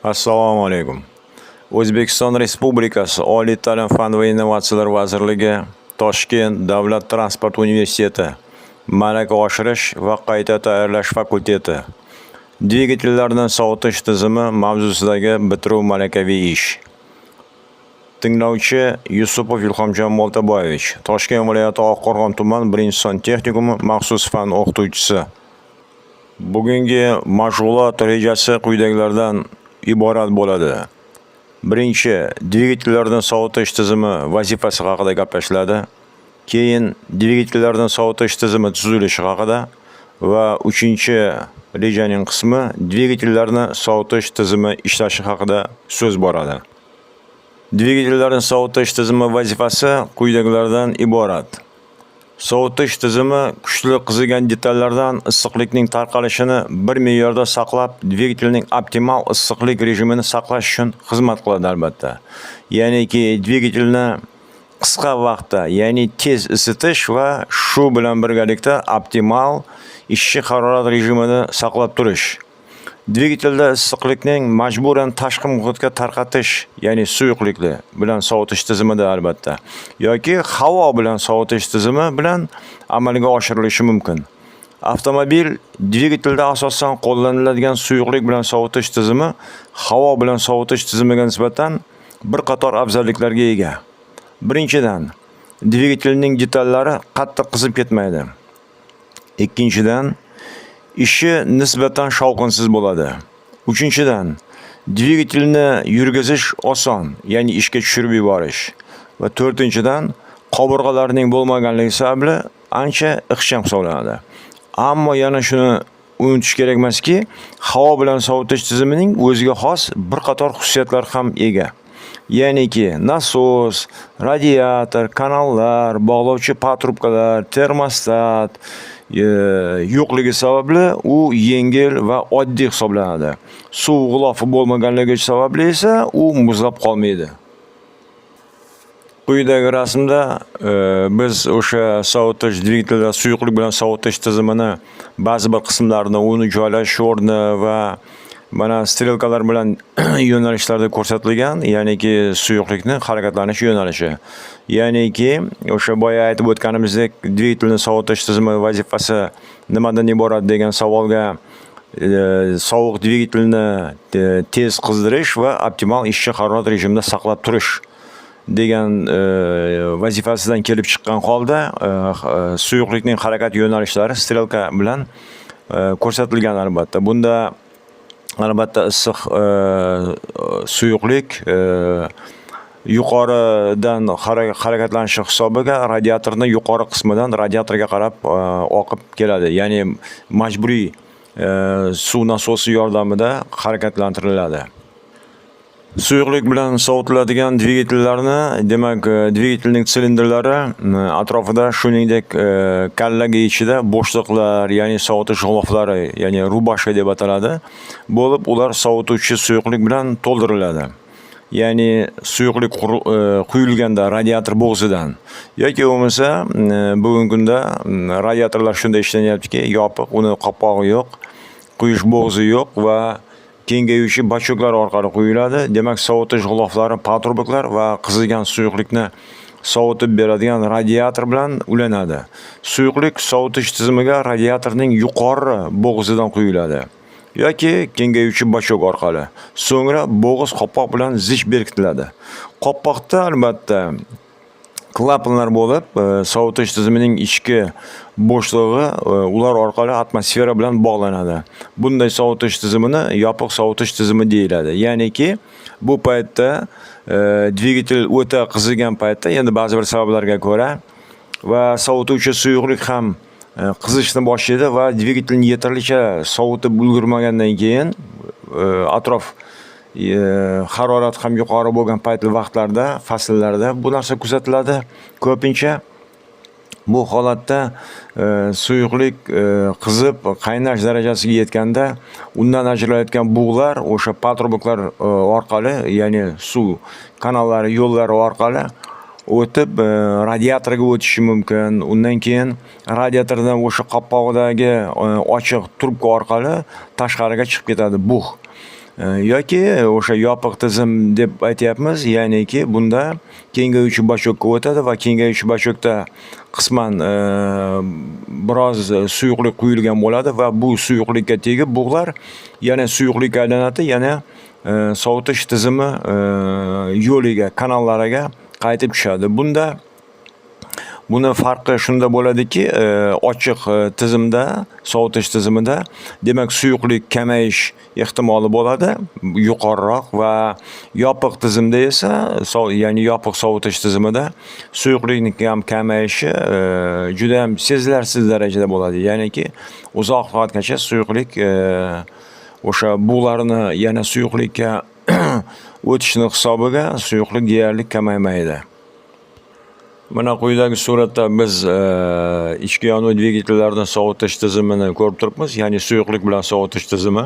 Assalomu alaykum. O'zbekiston Respublikasi Oliy ta'lim, fan va innovatsiyalar vazirligi, Toshkent davlat transport universiteti Malaka oshirish va qayta tayyorlash fakulteti Dvigatellarni sovutish tizimi mavzusidagi bitiruv malakaviy ish. Tinglovchi Yusupov Ilhomjon Moltaboyevich, Toshkent viloyati Oqqo'rg'on tuman 1-son texnikumi maxsus fan o'qituvchisi. Bugungi mashg'ulot rejasi quyidagilardan iborat bo'ladi. Birinchi, dvigatellarni sovutish tizimi vazifasi haqida gaplashiladi. Keyin dvigatellarni sovutish tizimi tuzilishi haqida va uchinchi rejaning qismi dvigatellarni sovutish tizimi ishlashi haqida so'z boradi. Dvigatellarni sovutish tizimi vazifasi quyidagilardan iborat. Sovutish tizimi kuchli qizigan detallardan issiqlikning tarqalishini bir me'yorda saqlab, dvigatelning optimal issiqlik rejimini saqlash uchun xizmat qiladi albatta. Ya'niki dvigatelni qisqa vaqtda, ya'ni tez isitish va shu bilan birgalikda optimal ishchi harorat rejimini saqlab turish. Dvigatelda issiqlikning majburan tashqi muhitga tarqatish, ya'ni suyuqlikli bilan sovutish tizimida albatta yoki havo bilan sovutish tizimi bilan amalga oshirilishi mumkin. Avtomobil dvigatelda asosan qo'llaniladigan suyuqlik bilan sovutish tizimi havo bilan sovutish tizimiga nisbatan bir qator afzalliklarga ega. Birinchidan, dvigatelning detallari qattiq qizib ketmaydi. Ikkinchidan, ishi nisbatan shovqinsiz bo'ladi. Uchinchidan, dvigatelni yurgizish oson, ya'ni ishga tushirib yuborish. Va to'rtinchidan, qobirg'alarning bo'lmaganligi sababli ancha ixcham hisoblanadi. Ammo yana shuni unutish kerak emaski, havo bilan sovutish tizimining o'ziga xos bir qator xususiyatlar ham ega. Ya'niki nasos, radiator, kanallar, bog'lovchi patrubkalar, termostat yo'qligi sababli u yengil va oddiy hisoblanadi. Suv g'ilofi bo'lmaganligi sababli esa u muzlab qolmaydi. Quyidagi rasmda biz o'sha sovutish dvigatelda suyuqlik bilan sovutish tizimini ba'zi bir qismlarini, uni joylashish o'rni va mana strelkalar bilan yo'nalishlarda ko'rsatilgan, ya'niki suyuqlikni harakatlanish yo'nalishi. Ya'niki o'sha boya aytib o'tganimizdek, dvigatelni sovutish tizimi vazifasi nimadan iborat degan savolga sovuq dvigatelni tez qizdirish va optimal ishchi harorat rejimida saqlab turish degan vazifasidan kelib chiqqan holda suyuqlikning harakat yo'nalishlari strelka bilan ko'rsatilgan albatta. Bunda albatta issiq suyuqlik yuqoridan harakatlanishi hisobiga radiatorni yuqori qismidan radiatorga qarab oqib keladi. Ya'ni majburiy suv nasosi yordamida harakatlantiriladi. Suyuqlik bilan sovutiladigan dvigatellarni, demak, dvigatelning silindrlari atrofida, shuningdek, kallagi ichida bo'shliqlar, ya'ni sovutish g'iloflari, ya'ni рубашка deb ataladi, bo'lib, ular sovutuvchi suyuqlik bilan to'ldiriladi. Ya'ni suyuqlik quyilganda radiator bo'g'zidan yoki bo'lmasa bugungi kunda radiatorlar shunday ishlanyaptiki, yopiq, uni qopqog'i yo'q, quyish bo'g'zi yo'q va kengayuvchi bachoklar orqali quyiladi. Demak, sovutish g'iloflari, patruboklar va qizigan suyuqlikni sovutib beradigan radiator bilan ulanadi. Suyuqlik sovutish tizimiga radiatorning yuqori bo'g'zidan quyiladi yoki kengayuvchi bachok orqali. So'ngra bo'g'iz qopqoq bilan zich berkitiladi. Qopqoqda albatta klapanlar bo'lib, sovutish tizimining ichki bo'shlig'i ular orqali atmosfera bilan bog'lanadi. Bunday sovutish tizimini yopiq sovutish tizimi deyiladi. Ya'niki bu paytda dvigatel o'ta qizigan paytda, endi ba'zi bir sabablarga ko'ra va sovutuvchi suyuqlik ham qizishni boshlaydi va dvigatelni yetarlicha sovutib ulgurmagandan keyin atrof harorat ham yuqori bo'lgan payt vaqtlarda, fasllarda bu narsa kuzatiladi ko'pincha. Bu holatda suyuqlik qizib qaynash darajasiga yetganda undan ajralayotgan bug'lar o'sha patruboklar orqali, ya'ni suv kanallari, yo'llari orqali o'tib radiatorga o'tishi mumkin. Undan keyin radiatordan o'sha qopqog'idagi ochiq trubka orqali tashqariga chiqib ketadi bug'. Yoki o'sha yopiq tizim deb aytyapmiz, ya'niki bunda kengayuvchi бачок ka o'tadi va kengayuvchi бачок da qisman biroz suyuqlik quyilgan bo'ladi va bu suyuqlikka tegib bug'lar yana suyuqlikka aylanadi, yana sovutish tizimi yo'liga, kanallariga qaytib tushadi. Bunda buni farqi shunda bo'ladiki, ochiq tizimda, sovutish tizimida, demak, suyuqlik kamayish ehtimoli bo'ladi yuqoriroq va yopiq tizimda esa, ya'ni yopiq sovutish tizimida suyuqlikning ham kamayishi judayam sezilarsiz darajada bo'ladi. Ya'niki uzoq vaqtgacha suyuqlik o'sha bug'larni yana suyuqlikka o'tishini hisobiga suyuqlik deyarli kamaymaydi. Mana quyidagi suratda biz ichki yonuv dvigatellarini sovutish tizimini ko'rib turibmiz, ya'ni suyuqlik bilan sovutish tizimi.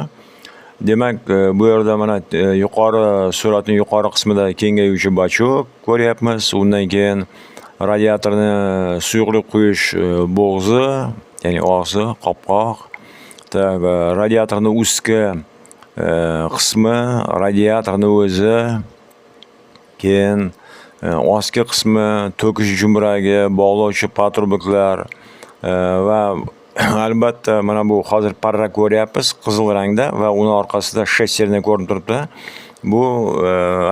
Demak, bu yerda mana yuqori suratning yuqori qismida kengayuvchi бачок ko'ryapmiz. Undan keyin radiatorni suyuqlik quyish bo'g'zi, ya'ni og'zi, qopqoq. Так, radiatorni ustki qismi, radiatorni o'zi, keyin ostki qismi, to'kish jumragi, bog'lovchi патрубок lar va albatta mana bu hozir parra ko'ryapmiz qizil rangda va uni orqasida шестерня ko'rinib turibdi. Bu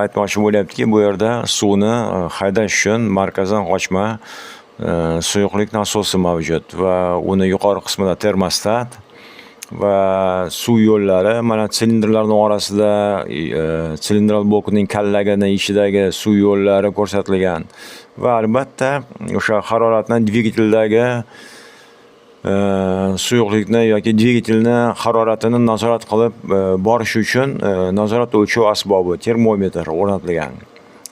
aytmoqchi bo'lyaptiki, bu yerda suvni haydash uchun markazdan qochma suyuqlik nasosi mavjud va uni yuqori qismida termostat va suv yo'llari, mana silindrlarning orasida silindr blokining kallagini ichidagi suv yo'llari ko'rsatilgan va albatta o'sha haroratni dvigateldagi suyuqlikni yoki dvigatelni haroratini nazorat qilib borish uchun nazorat o'lchov asbobi termometr o'rnatilgan.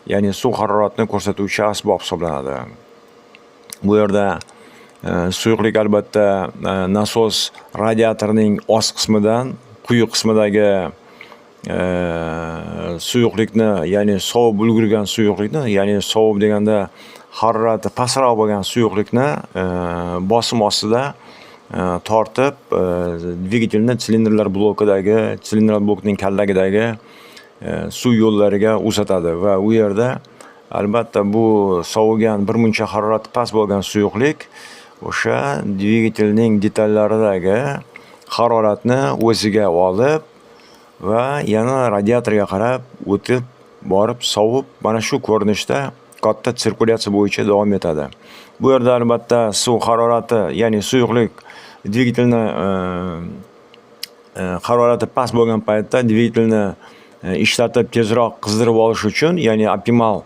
Ya'ni suv haroratini ko'rsatuvchi asbob hisoblanadi. Bu yerda suyuqlik albatta nasos radiatorning ost qismidan quyi qismidagi suyuqlikni, ya'ni sovib ulgurgan suyuqlikni, ya'ni sovib deganda harorati pastroq bo'lgan suyuqlikni bosim ostida tortib, dvigatelni silindrlar blokidagi, silindrlar blokining kallagidagi suv yo'llariga uzatadi va u yerda albatta bu sovigan, birmuncha harorati past bo'lgan suyuqlik o'sha dvigatelning detallaridagi haroratni o'ziga olib va yana radiatorga qarab o'tib borib sovib, mana shu ko'rinishda katta sirkulyatsiya bo'yicha davom etadi. Bu yerda albatta suv harorati, ya'ni suyuqlik dvigatelni harorati past bo'lgan paytda dvigatelni ishlatib tezroq qizdirib olish uchun, ya'ni optimal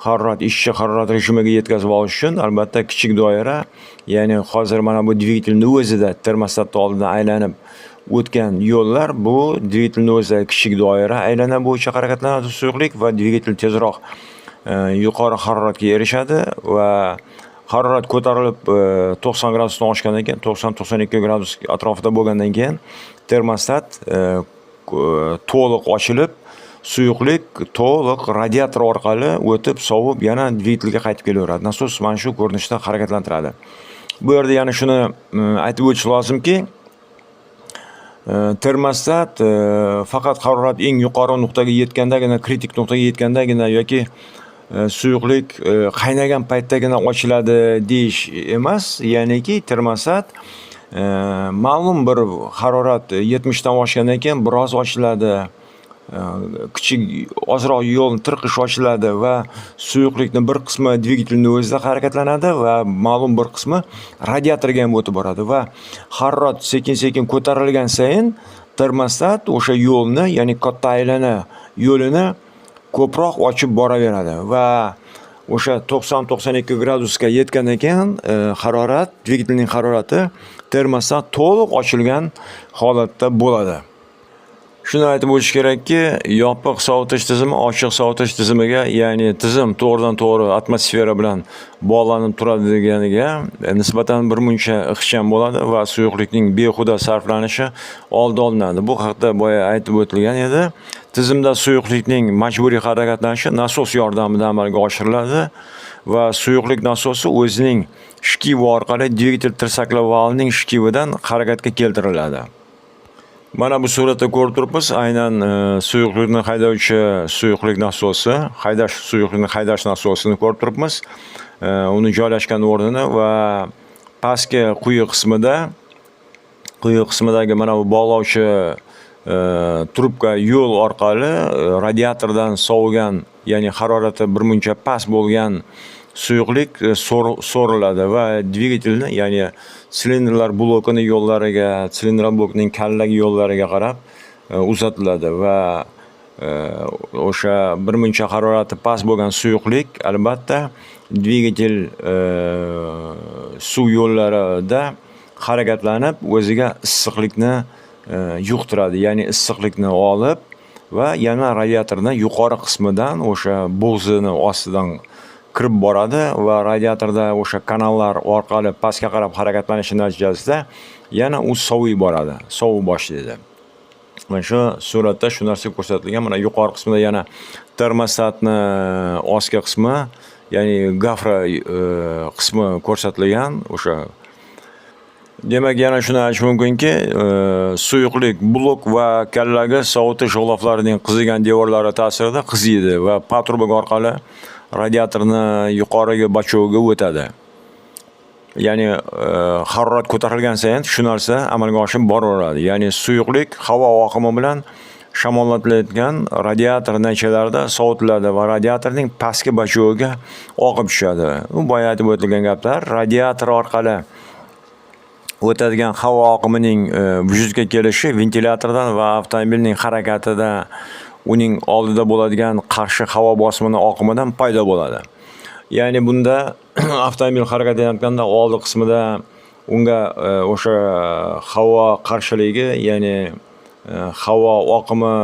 harorat, ishchi harorat rejimiga yetkazib olish uchun albatta kichik doira, ya'ni hozir mana bu dvigatelni o'zida termostatni oldidan aylanib o'tgan yo'llar, bu dvigatelni o'zida kichik doira aylana bo'yicha harakatlanadi suyuqlik va dvigatel tezroq yuqori haroratga erishadi va harorat ko'tarilib 90 gradusdan oshgandan keyin, 90-92 gradus atrofida bo'lgandan keyin termostat to'liq ochilib, suyuqlik to'liq radiator orqali o'tib, sovib, yana dvigatelga qaytib kelaveradi. Nasos mana shu ko'rinishda harakatlantiradi. Bu yerda yana shuni aytib o'tish lozimki, termostat faqat harorat eng yuqori nuqtaga yetgandagina, kritik nuqtaga yetgandagina yoki suyuqlik qaynagan paytdagina ochiladi deyish emas, ya'niki termostat ma'lum bir harorat 70 dan oshgandan keyin biroz ochiladi. Kichik ozroq yo'l tirqish ochiladi va suyuqlikni bir qismi dvigatelni o'zida harakatlanadi va ma'lum bir qismi radiatorga ham o'tib boradi va harorat sekin-sekin ko'tarilgan sayin termostat o'sha yo'lni, ya'ni katta aylana yo'lini ko'proq ochib boraveradi va o'sha 90-92 gradusga yetgandan keyin harorat, dvigatelning harorati, termostat to'liq ochilgan holatda bo'ladi. Shuni aytib o'tish kerakki, yopiq sovutish tizimi ochiq sovutish tizimiga, ya'ni tizim to'g'ridan-to'g'ri atmosfera bilan bog'lanib turadi deganiga nisbatan birmuncha ixcham bo'ladi va suyuqlikning behuda sarflanishi oldi olinadi. Bu haqda boya aytib o'tilgan edi. Tizimda suyuqlikning majburiy harakatlanishi nasos yordamida amalga oshiriladi va suyuqlik nasosi o'zining shkivi orqali dvigatel tirsakli valining shkividan harakatga keltiriladi. Mana bu suratda ko'rib turibmiz, aynan suyuqlikni haydovchi suyuqlik nasosi, haydash suyuqlikni haydash nasosini ko'rib turibmiz. Uni joylashgan o'rnini va pastki quyi qismida, quyi qismidagi mana bu bog'lovchi trubka yo'l orqali radiatordan sovigan, ya'ni harorati birmuncha past bo'lgan suyuqlik so'riladi va dvigatelni, ya'ni silindrlar blokini yo'llariga, silindrlar blokining kallagi yo'llariga qarab uzatiladi va o'sha birmuncha harorati past bo'lgan suyuqlik albatta dvigatel suv yo'llarida harakatlanib, o'ziga issiqlikni yuqtiradi, ya'ni issiqlikni olib va yana radiatordan yuqori qismidan, o'sha bo'g'zini ostidan kirib boradi va radiatorda o'sha kanallar orqali pastga qarab harakatlanishi natijasida yana u soviy boradi, sovib boshlaydi. Mana shu suratda shu narsa ko'rsatilgan. Mana yuqori qismida yana termostatni ostki qismi, ya'ni gafra qismi ko'rsatilgan o'sha. Demak, yana shuni aytish mumkinki, suyuqlik blok va kallagi sovutish g'iloflarining qizigan devorlari ta'sirida qiziydi va patrubok orqali radiatorni yuqorigi bachogiga o'tadi. Ya'ni harorat ko'tarilgan sayin shu narsa amalga oshib boraveradi. Ya'ni suyuqlik havo oqimi bilan shamollatilayotgan radiator naychalarida sovitiladi va radiatorning pastki bachogiga oqib tushadi. Bu boya aytib o'tilgan gaplar. Radiator orqali o'tadigan havo oqimining vujudga kelishi ventilyatordan va avtomobilning harakatida uning oldida bo'ladigan qarshi havo bosimini oqimidan paydo bo'ladi. Ya'ni bunda avtomobil harakatlanayotganda oldi qismida unga o'sha havo qarshiligi, ya'ni havo oqimi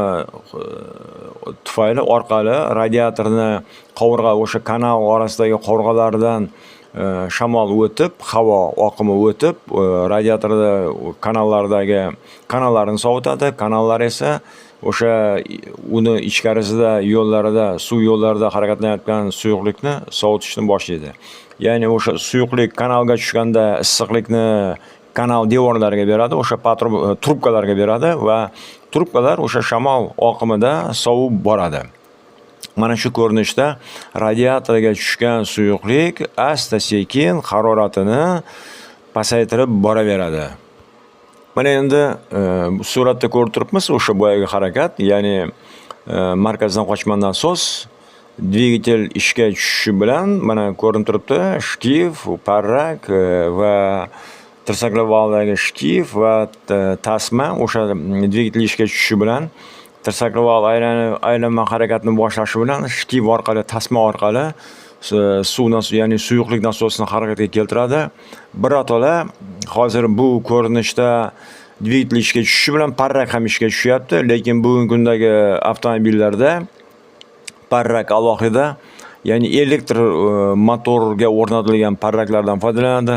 tufayli orqali radiatorni qovurg'a, o'sha kanal orasidagi qovurg'alardan shamol o'tib, havo oqimi o'tib, radiatorda kanallardagi kanallarni sovutadi. Kanallar esa o'sha uni ichkarisida, yo'llarida, suv yo'llarida harakatlanayotgan suyuqlikni sovutishni boshlaydi. Ya'ni o'sha suyuqlik kanalga tushganda issiqlikni kanal devorlariga beradi, o'sha trubkalarga beradi va trubkalar o'sha shamol oqimida sovib boradi. Mana shu ko'rinishda radiatorga tushgan suyuqlik asta sekin haroratini pasaytirib boraveradi. Mana endi suratda ko'rib turibmiz o'sha boyagi harakat, ya'ni markazdan qochma nasos dvigatel ishga tushishi bilan mana ko'rinib turibdi: shkiv, parrak va tirsakli valdagi shkiv va tasma. O'sha dvigatel ishga tushishi bilan, tirsakli val aylanma harakatni boshlashi bilan shkiv orqali, tasma orqali suv, ya'ni suyuqlik nasosini harakatga keltiradi. Birato'la hozir bu ko'rinishda dvigatel ishga tushishi bilan parrak ham ishga tushyapti, lekin bugungi kundagi avtomobillarda parrak alohida, ya'ni elektr motorga o'rnatilgan parraklardan foydalanadi.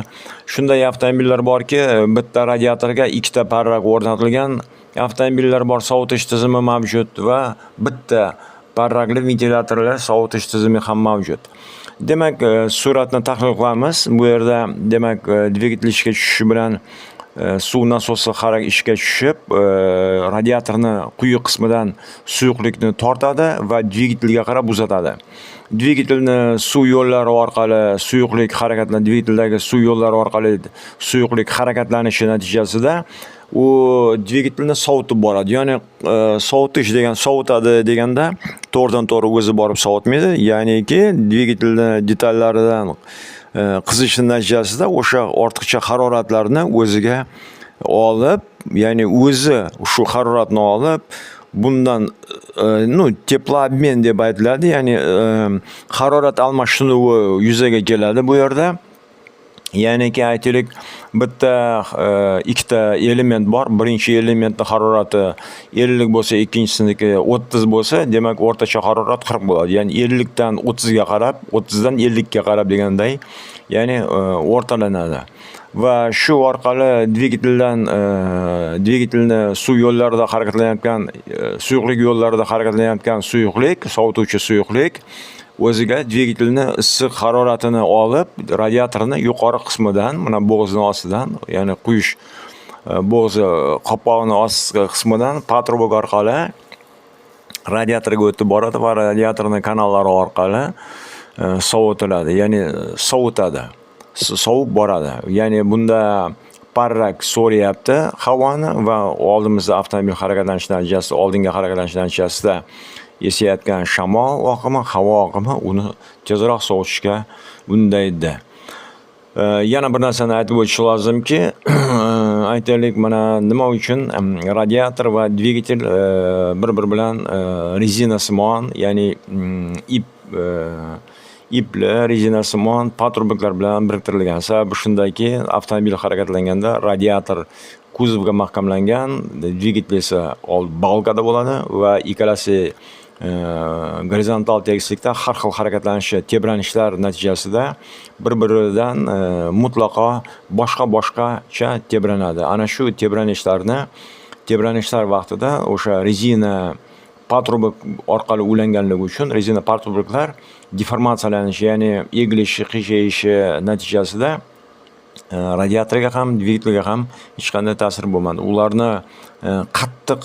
Shunday avtomobillar borki, bitta radiatorga ikkita parrak o'rnatilgan avtomobillar bor, sovutish tizimi mavjud va bitta parrakli ventilyatorlar sovutish tizimi ham mavjud. Demak, suratni tahlil qilamiz. Bu yerda, demak, dvigatel ishga tushishi bilan suv nasosi ishga tushib, radiatorni quyi qismidan suyuqlikni tortadi va dvigatelga qarab uzatadi. Dvigatelni suv yo'llari orqali suyuqlik dvigateldagi suv yo'llari orqali suyuqlik harakatlanishi natijasida u dvigatelni sovutib boradi. Ya'ni sovutish degan, sovutadi deganda to'g'ridan to'g'ri o'zi borib sovutmaydi. Ya'niki dvigatelni detallaridan qizishi natijasida o'sha ortiqcha haroratlarni o'ziga olib, ya'ni o'zi shu haroratni olib, bundan ну, теплообмен deb aytiladi, ya'ni harorat almashinuvi yuzaga keladi bu yerda. Ya'niki aytaylik, bitta ikkita element bor. Birinchi elementni harorati 50 bo'lsa, ikkinchisiniki 30 bo'lsa, demak, o'rtacha harorat 40 bo'ladi. Ya'ni 50 dan 30 ga qarab, 30 dan 50 ga qarab deganday, ya'ni o'rtalanadi. Va shu orqali dvigateldan dvigatelni suv yo'llarida harakatlanayotgan suyuqlik yo'llarida harakatlanayotgan suyuqlik, sovutuvchi suyuqlik o'ziga dvigatelni issiq haroratini olib, radiatorni yuqori qismidan, mana bo'g'zining ostidan, ya'ni quyish Bo'g'zi qopqog'ini ostki qismidan патрубок orqali radiatorga o'tib boradi va radiatorni kanallari orqali sovitiladi, ya'ni sovutadi, sovib boradi. Ya'ni bunda parrak so'rayapti havoni va oldimizda avtomobil harakatlanishi natijasida, oldinga harakatlanishi natijasida esayotgan shamol oqimi, havo oqimi uni tezroq sovutishga undaydi. Yana bir narsani aytib o'tish lozimki, aytaylik, mana nima uchun radiator va dvigatel bir-biri bilan rezinasimon, ya'ni ipli rezinasimon патрубок lar bilan biriktirilgan? Sababi shundaki, avtomobil harakatlanganda radiator kuzovga mahkamlangan, dvigatel esa balkada bo'ladi va ikkalasi gorizontal tekislikda har xil harakatlanishi, tebranishlar natijasida bir-biridan mutlaqo boshqa boshqacha tebranadi. Ana shu tebranishlar vaqtida o'sha rezina патрубок orqali ulanganligi uchun rezina патрубок lar deformatsiyalanishi, ya'ni egilishi, qiyshayishi natijasida radiatorga ham, dvigatelga ham hech qanday ta'sir bo'lmadi. Ularni qattiq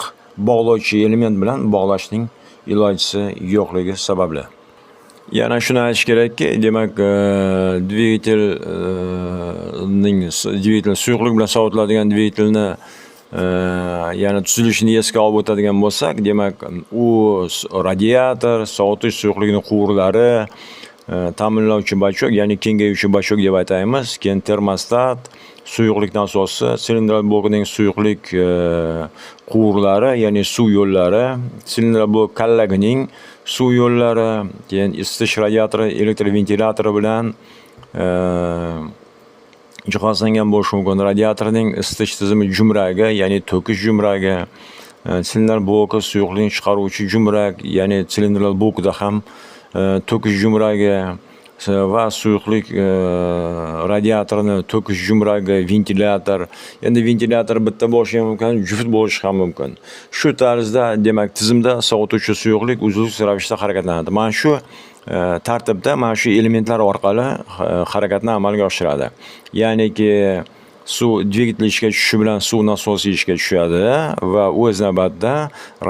bog'lovchi element bilan bog'lashning ilojisi yo'qligi sababli. Yana shuni aytish kerakki, demak, dvigatel, suyuqlik bilan sovitiladigan dvigatelni yana tuzilishini esga olib o'tadigan bo'lsak, demak, u radiator, sovutish suyuqligini quvurlari, ta'minlovchi бачок, ya'ni kengayuvchi бачок deb aytaymiz, keyin termostat, suyuqlik nasosi, silindr blokining suyuqlik quvurlari, ya'ni suv yo'llari, silindr blok kallagining suv yo'llari, keyin isitish radiatori elektr ventilyatori bilan jihozlangan bo'lishi mumkin. Radiatorning isitish tizimi jumragi, ya'ni to'kish jumragi, silindr bloki suyuqlikni chiqaruvchi jumrak, ya'ni silindrlar blokida ham to'kish jumragi va suyuqlik radiatorini to'kish jumragi, ventilyator. Endi ventilyator bitta bo'lishi ham mumkin, juft bo'lishi ham mumkin. Shu tarzda, demak, tizimda sovutuvchi suyuqlik uzluksiz ravishda harakatlanadi. Mana shu tartibda, mana shu elementlar orqali harakatni amalga oshiradi. Ya'niki suv dvigatel ishga tushishi bilan suv nasosi ishga tushadi va o'z navbatida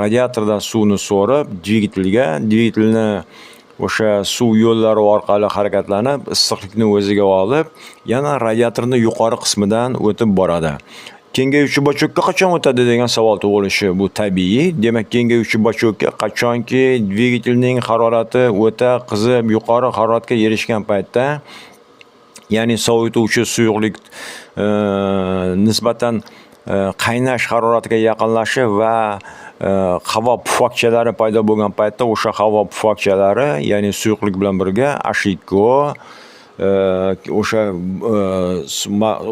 radiatordan suvni so'rib dvigatelga, dvigatelni o'sha suv yo'llari orqali harakatlanib, issiqlikni o'ziga olib, yana radiatorni yuqori qismidan o'tib boradi. Kengayuvchi бачок ka qachon o'tadi degan savol tug'ilishi bu tabiiy. Demak, kengayuvchi бачок ka qachonki dvigatelning harorati o'ta qizib, yuqori haroratga erishgan paytda, ya'ni sovutuvchi suyuqlik nisbatan qaynash haroratiga yaqinlashib va havo pufakchalari paydo bo'lgan paytda o'sha havo pufakchalari, ya'ni suyuqlik bilan birga H2O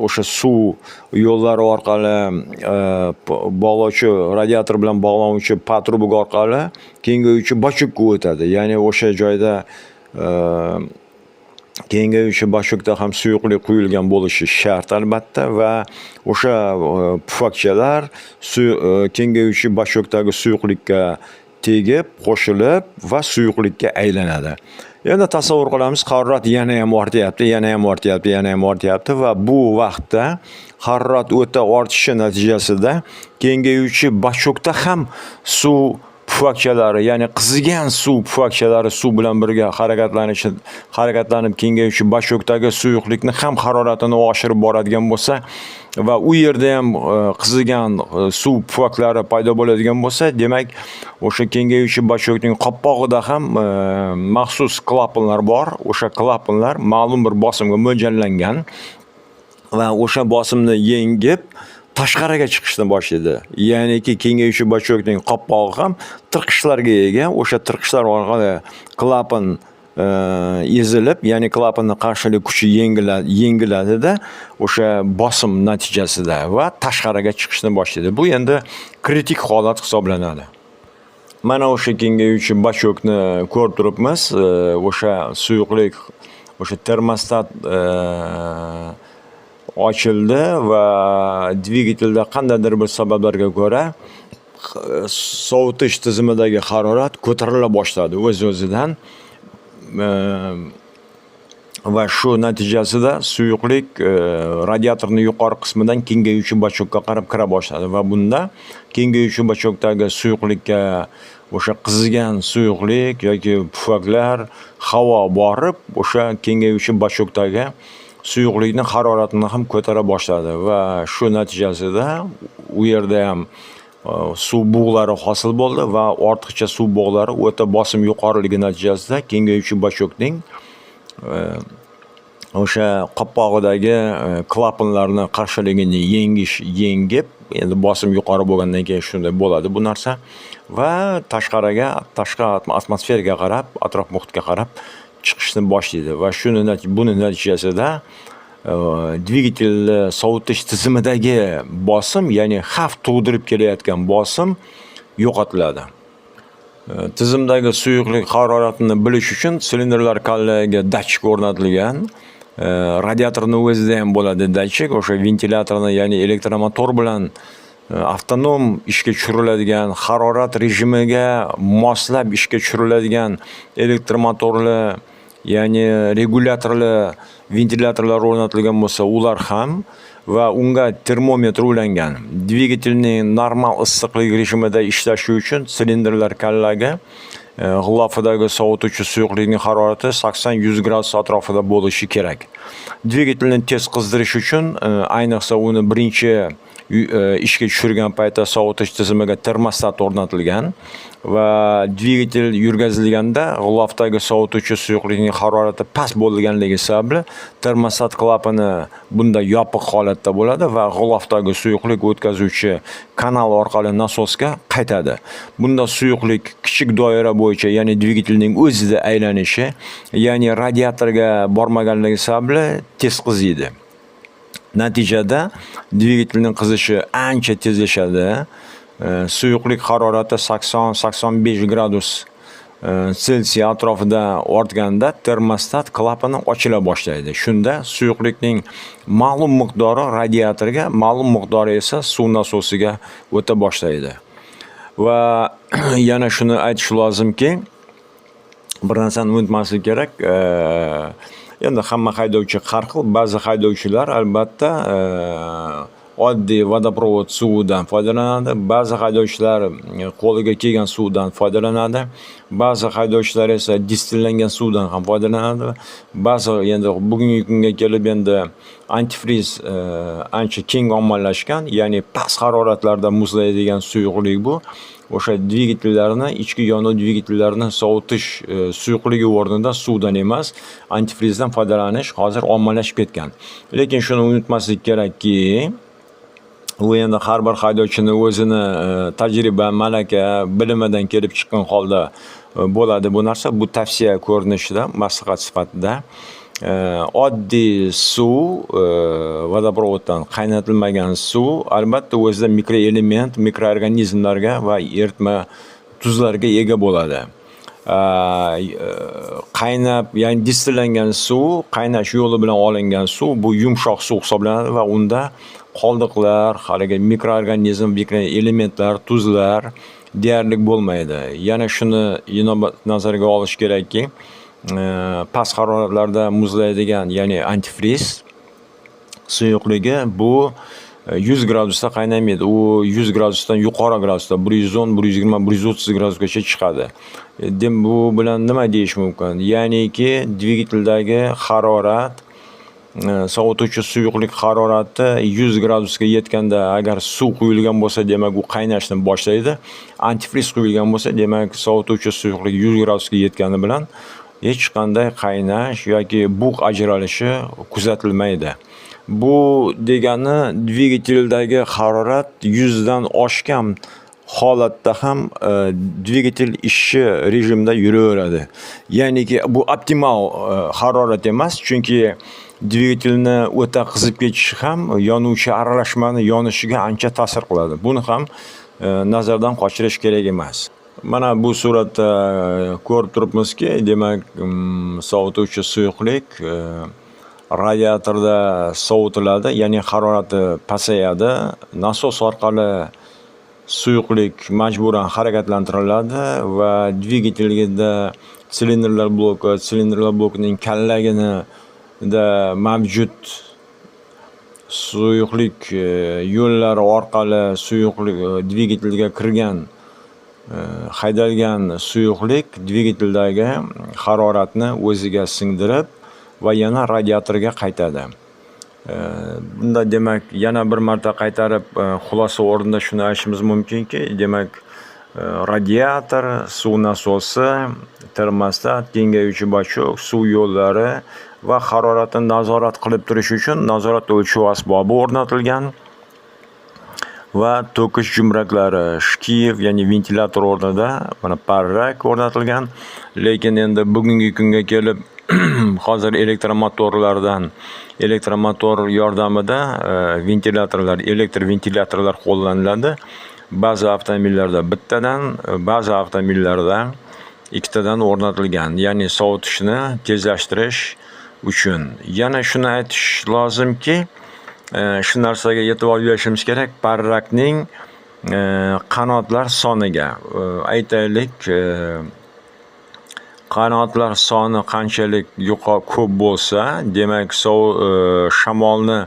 o'sha suv yo'llari orqali bog'lovchi radiator bilan bog'lanuvchi патрубок orqali kengayuvchi бачок ka o'tadi. Ya'ni o'sha joyda kengayuvchi бачок da ham suyuqlik quyilgan bo'lishi shart, albatta, va o'sha pufakchalar kengayuvchi бачок dagi suyuqlikka tegib, qo'shilib va suyuqlikka aylanadi. Endi tasavvur qilamiz, harorat yana ham ortyapti, yana ham ortyapti, yana ham ortyapti va bu vaqtda harorat o'ta ortishi natijasida kengayuvchi бачок da ham suv pufakchalari, ya'ni qizigan suv pufakchalari suv bilan birga harakatlanib kengayuvchi бачок dagi suyuqlikni ham haroratini oshirib boradigan bo'lsa va u yerda ham qizigan suv pufaklari paydo bo'ladigan bo'lsa, demak, o'sha kengayuvchi бачок ning qopqog'ida ham maxsus klapanlar bor. O'sha klapanlar ma'lum bir bosimga mo'ljallangan va o'sha bosimni yengib tashqariga chiqishni boshlaydi. Ya'niki kengayuvchi бачок ning qopqog'i ham tirqishlarga ega. O'sha tirqishlar orqali klapan ezilib, ya'ni klapanni qarshilik kuchi yengiladida o'sha bosim natijasida va tashqariga chiqishni boshlaydi. Bu endi kritik holat hisoblanadi. Mana o'sha kengayuvchi бачок ni ko'rib turibmiz. O'sha suyuqlik, o'sha termostat ochildi va dvigatelda qandaydir bir sabablarga ko'ra sovutish tizimidagi harorat ko'tarila boshladi o'z-o'zidan. Va shu natijasida suyuqlik radiatorning yuqori qismidan kengayuvchi bachokka qarab kira boshladi va bunda kengayuvchi bachokdagi suyuqlikka o'sha qizigan suyuqlik yoki pufaklar, havo borib, o'sha kengayuvchi bachokdagi suyuqlikni haroratini ham ko'tara boshladi va shu natijasida u yerda ham suv bug'lari hosil bo'ldi va ortiqcha suv bug'lari o'ta bosim yuqoriligi natijasida kengayuvchi bachokning o'sha qopqog'idagi klapanlarni qarshiligini yengib, endi bosim yuqori bo'lgandan keyin shunday bo'ladi bu narsa va tashqariga, tashqi atmosferaga qarab, atrof muhitga qarab chiqishni boshlaydi va buni natijasida dvigatelni sovutish tizimidagi bosim, ya'ni xavf tug'dirib kelayotgan bosim yo'qotiladi. Tizimdagi suyuqlik haroratini bilish uchun silindrlar kallagiga datchik o'rnatilgan. Radiatorni o'zida ham bo'ladi datchik, o'sha ventilyatorni, ya'ni elektromotor bilan avtonom ishga tushiriladigan, harorat rejimiga moslab ishga tushiriladigan elektromotorli, ya'ni regulyatorli ventilyatorlar o'rnatilgan bo'lsa, ular ham va unga termometr ulangan. Dvigatelning normal issiqlik rejimida ishlashi uchun silindrlar kallagi g'ilofidagi sovutuvchi suyuqlikning harorati 80-100 gradus atrofida bo'lishi kerak. Dvigatelni tez qizdirish uchun, ayniqsa uni birinchi ishga tushirgan paytda sovutish tizimiga termostat o'rnatilgan va dvigatel yurgizilganda g'ilofdagi sovutuvchi suyuqlikning harorati past bo'lganligi sababli termostat klapani bunda yopiq holatda bo'ladi va g'ilofdagi suyuqlik o'tkazuvchi kanal orqali nasosga qaytadi. Bunda suyuqlik kichik doira bo'yicha, ya'ni dvigatelning o'zida aylanishi, ya'ni radiatorga bormaganligi sababli tez qiziydi. Natijada dvigatelning qizishi ancha tezlashadi. Suyuqlik harorati 80-85 gradus Selsiy atrofida ortganda termostat klapani ochila boshlaydi. Shunda suyuqlikning ma'lum miqdori radiatorga, ma'lum miqdori esa suv nasosiga o'ta boshlaydi. Va yana shuni aytish lozimki, bir narsani unutmaslik kerak. Endi hamma haydovchi har xil, ba'zi haydovchilar albatta oddiy водопровод suvidan foydalanadi, ba'zi haydovchilar qo'liga kelgan suvdan foydalanadi, ba'zi haydovchilar esa distillangan suvdan ham foydalanadi. Ba'zi endi bugungi kunga kelib endi antifriz ancha keng ommalashgan, ya'ni past haroratlarda muzlaydigan suyuqlik bu. O'sha dvigatellarni, ichki yonuv dvigatellarini sovutish suyuqligi o'rnida suvdan emas, antifrizdan foydalanish hozir ommalashib ketgan. Lekin shuni unutmaslik kerakki, u endi har bir haydovchini o'zini tajriba, malaka, bilimidan kelib chiqqan holda bo'ladi bu narsa. Bu tavsiya ko'rinishida, maslahat sifatida. Oddiy suv, водопровод dan qaynatilmagan suv albatta o'zida mikroelement, mikroorganizmlarga va eritma tuzlarga ega bo'ladi. Qaynab, ya'ni distillangan suv, qaynash yo'li bilan olingan suv bu yumshoq suv hisoblanadi va unda qoldiqlar, haligi mikroorganizm, mikroelementlar, tuzlar deyarli bo'lmaydi. Yana shuni inobat nazarga olish kerakki, past haroratlarda muzlaydigan, ya'ni antifriz suyuqligi bu 100 gradusda qaynamaydi. U 100 gradusdan yuqori gradusda 110, 120, 130 gradusgacha chiqadi. Demak, bu bilan nima deyish mumkin? Ya'niki dvigateldagi harorat, sovutuvchi suyuqlik harorati 100 gradusga yetganda agar suv quyilgan bo'lsa, demak u qaynashni boshlaydi. Antifriz quyilgan bo'lsa, demak sovutuvchi suyuqlik 100 gradusga yetgani bilan hech qanday qaynash yoki bug' ajralishi kuzatilmaydi. Bu degani dvigateldagi harorat 100 dan oshgan holatda ham dvigatel ishchi rejimda yuraveradi. Ya'niki bu optimal harorat emas, chunki dvigatelni o'ta qizib ketishi ham yonuvchi aralashmani yonishiga ancha ta'sir qiladi. Buni ham nazardan qochirish kerak emas. Mana bu suratda ko'rib turibmizki, demak, sovutuvchi suyuqlik radiatorda sovutiladi, ya'ni harorati pasayadi. Nasos orqali suyuqlik majburan harakatlantiriladi va dvigatelda silindrlar bloki, silindrlar blokining kallagini mavjud suyuqlik yo'llari orqali suyuqlik dvigatelga kirgan, haydalgan suyuqlik dvigateldagi haroratni o'ziga singdirib va yana radiatorga qaytadi. Bunda demak, yana bir marta qaytarib, xulosa o'rnida shuni aytishimiz mumkinki, demak, radiator, suv nasosi, termostat, kengayuvchi бачок, suv yo'llari va haroratni nazorat qilib turish uchun nazorat o'lchov asbobi o'rnatilgan va to'kish jumraklari, шкив, ya'ni ventilyator o'rnida mana parrak o'rnatilgan. Lekin endi bugungi kunga kelib hozir elektromotorlardan, elektromotor yordamida ventilyatorlar, elektr ventilyatorlar qo'llaniladi. Ba'zi avtomobillarda bittadan, ba'zi avtomobillarda ikkitadan o'rnatilgan, ya'ni sovutishni tezlashtirish uchun. Yana shuni aytish lozimki, shu narsaga e'tibor berishimiz kerak: parrakning qanotlar soniga. Aytaylik, qanotlar soni qanchalik ko'p bo'lsa, demak, shamolni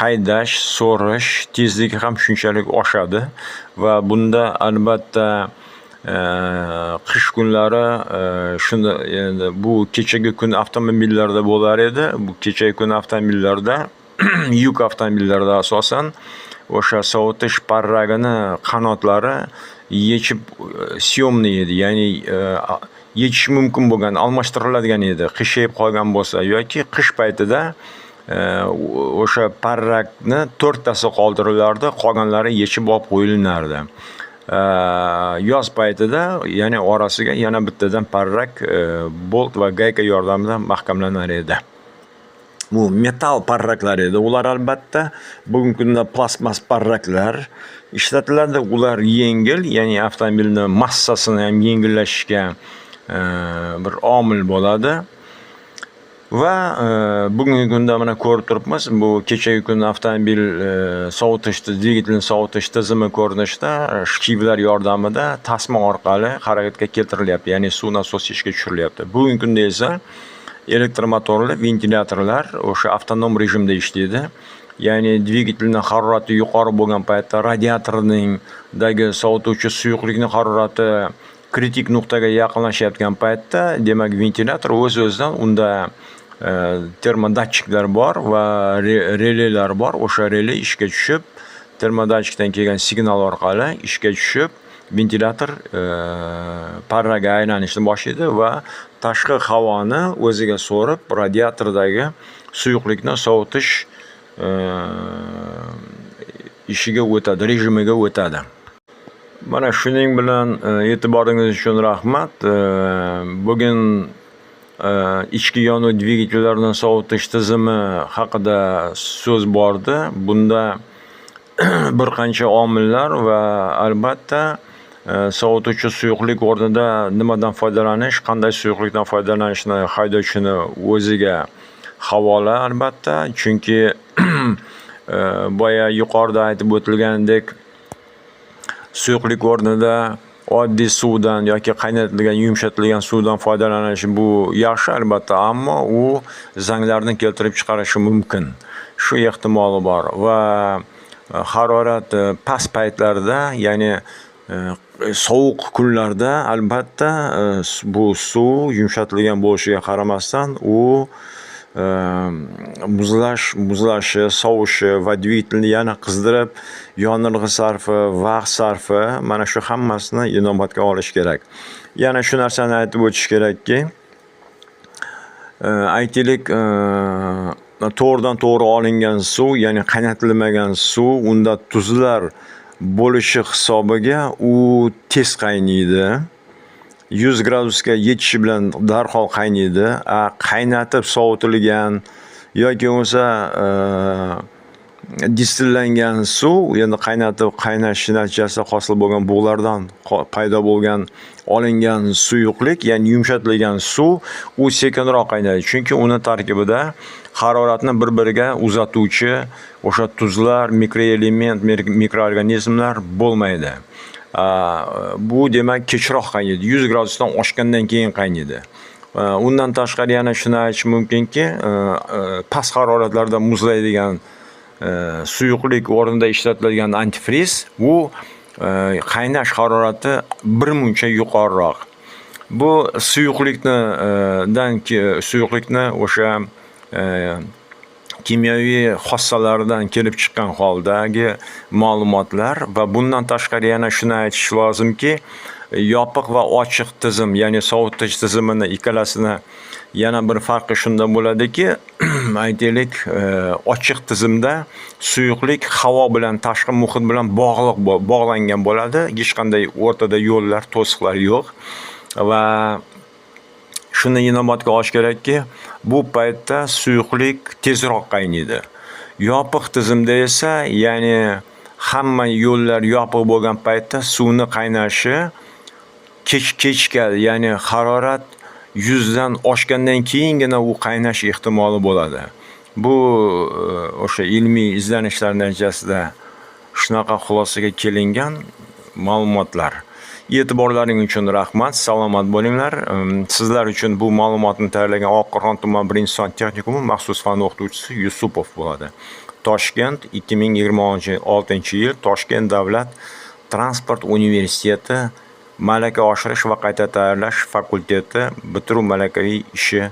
haydash, so'rish tezligi ham shunchalik oshadi va bunda albatta qish kunlari shuni, endi bu kechagi kun avtomobillarda bo'lar edi. Bu kechagi kun avtomobillarda, yuk avtomobillarida asosan o'sha sovutish parragini qanotlari yechib, съемный edi, ya'ni yechish mumkin bo'lgan, almashtiriladigan edi. Qiyshayib qolgan bo'lsa yoki qish paytida o'sha parrakni to'rttasi qoldirilardi, qolganlari yechib olib qo'yilinardi. Yoz paytida, ya'ni orasiga yana bittadan parrak bolt va gayka yordamida mahkamlanar edi. Bu metall parraklar edi. Ular albatta bugungi kunda plastmas parraklar ishlatiladi. Ular yengil, ya'ni avtomobilni massasini ham yengillashishga bir omil bo'ladi. Va bugungi kunda mana ko'rib turibmiz, bu kechagi kun avtomobil sovutish, dvigatelni sovutish tizimi ko'rinishida шкив lar yordamida tasma orqali harakatga keltirilyapti, ya'ni suv nasosi ishga tushirilyapti. Bugungi kunda esa elektromotorli ventilyatorlar o'sha avtonom rejimda ishlaydi. Ya'ni dvigatelni harorati yuqori bo'lgan paytda, radiatorningdagi sovutuvchi suyuqlikni harorati kritik nuqtaga yaqinlashayotgan paytda, demak, ventilyator o'z-o'zidan, unda termodatchiklar bor va relelar bor. O'sha rele ishga tushib, termodatchikdan kelgan signal orqali ishga tushib, ventilyator parraga aylanishni boshlaydi va tashqi havoni o'ziga so'rib, radiatordagi suyuqlikni sovutish ishiga o'tadi, rejimiga o'tadi. Mana shuning bilan e'tiboringiz uchun rahmat. Bugun ichki yonuv dvigatellarini sovutish tizimi haqida so'z bordi. Bunda bir qancha omillar va albatta sovutuvchi suyuqlik o'rnida nimadan foydalanish, qanday suyuqlikdan foydalanishni haydovchini o'ziga havola albatta. Chunki boya yuqorida aytib o'tilganidek, suyuqlik o'rnida oddiy suvdan yoki qaynatilgan, yumshatilgan suvdan foydalanish bu yaxshi albatta, ammo u zanglarni keltirib chiqarishi mumkin. Shu ehtimoli bor va harorat past paytlarida, ya'ni sovuq kunlarda albatta bu suv yumshatilgan bo'lishiga qaramasdan, u muzlashi, sovishi va dvigatelni yana qizdirib, yonilg'i sarfi, vaqt sarfi, mana shu hammasini inobatga olish kerak. Yana shu narsani aytib o'tish kerakki, aytaylik, to'g'ridan to'g'ri olingan suv, ya'ni qaynatilmagan suv, unda tuzlar bo'lishi hisobiga u tez qaynaydi. 100 gradusga yetishi bilan darhol qaynaydi. A qaynatib sovitilgan yoki bo'lmasa distillangan suv, endi qaynatib, qaynashi natijasida hosil bo'lgan bug'lardan paydo bo'lgan, olingan suyuqlik, ya'ni yumshatilgan suv, u sekinroq qaynaydi. Chunki uni tarkibida haroratni bir-biriga uzatuvchi o'sha tuzlar, mikroelement, mikroorganizmlar bo'lmaydi. Bu demak kechroq qaynaydi. 100 gradusdan oshgandan keyin qaynaydi. Undan tashqari yana shuni aytish mumkinki, past haroratlarda muzlaydigan suyuqlik o'rnida ishlatiladigan antifriz bu qaynash harorati birmuncha yuqoriroq. Bu suyuqlikni dan suyuqlikni o'sha kimyoviy xossalaridan kelib chiqqan holdagi ma'lumotlar. Va bundan tashqari yana shuni aytish lozimki, yopiq va ochiq tizim, ya'ni sovutish tizimini ikkalasini yana bir farqi shunda bo'ladiki, aytaylik, ochiq tizimda suyuqlik havo bilan, tashqi muhit bilan bog'liq, bog'langan bo'ladi. Hech qanday o'rtada yo'llar, to'siqlar yo'q. Va shuni inobatga olish kerakki, bu paytda suyuqlik tezroq qaynaydi. Yopiq tizimda esa, ya'ni hamma yo'llar yopiq bo'lgan paytda suvni qaynashi kechikadi, ya'ni harorat 100 dan oshgandan keyingina u qaynash ehtimoli bo'ladi. Bu o'sha ilmiy izlanishlar natijasida shunaqa xulosaga kelingan ma'lumotlar. E'tiborlaring uchun rahmat, salomat bo'linglar. Sizlar uchun bu ma'lumotni tayyorlagan Oqqo'rg'on tuman birinchi son texnikumi maxsus fan o'qituvchisi Yusupov bo'ladi. Toshkent, 2026-yil, Toshkent davlat transport universiteti malaka oshirish va qayta tayyorlash fakulteti bitiruv malakaviy ishi.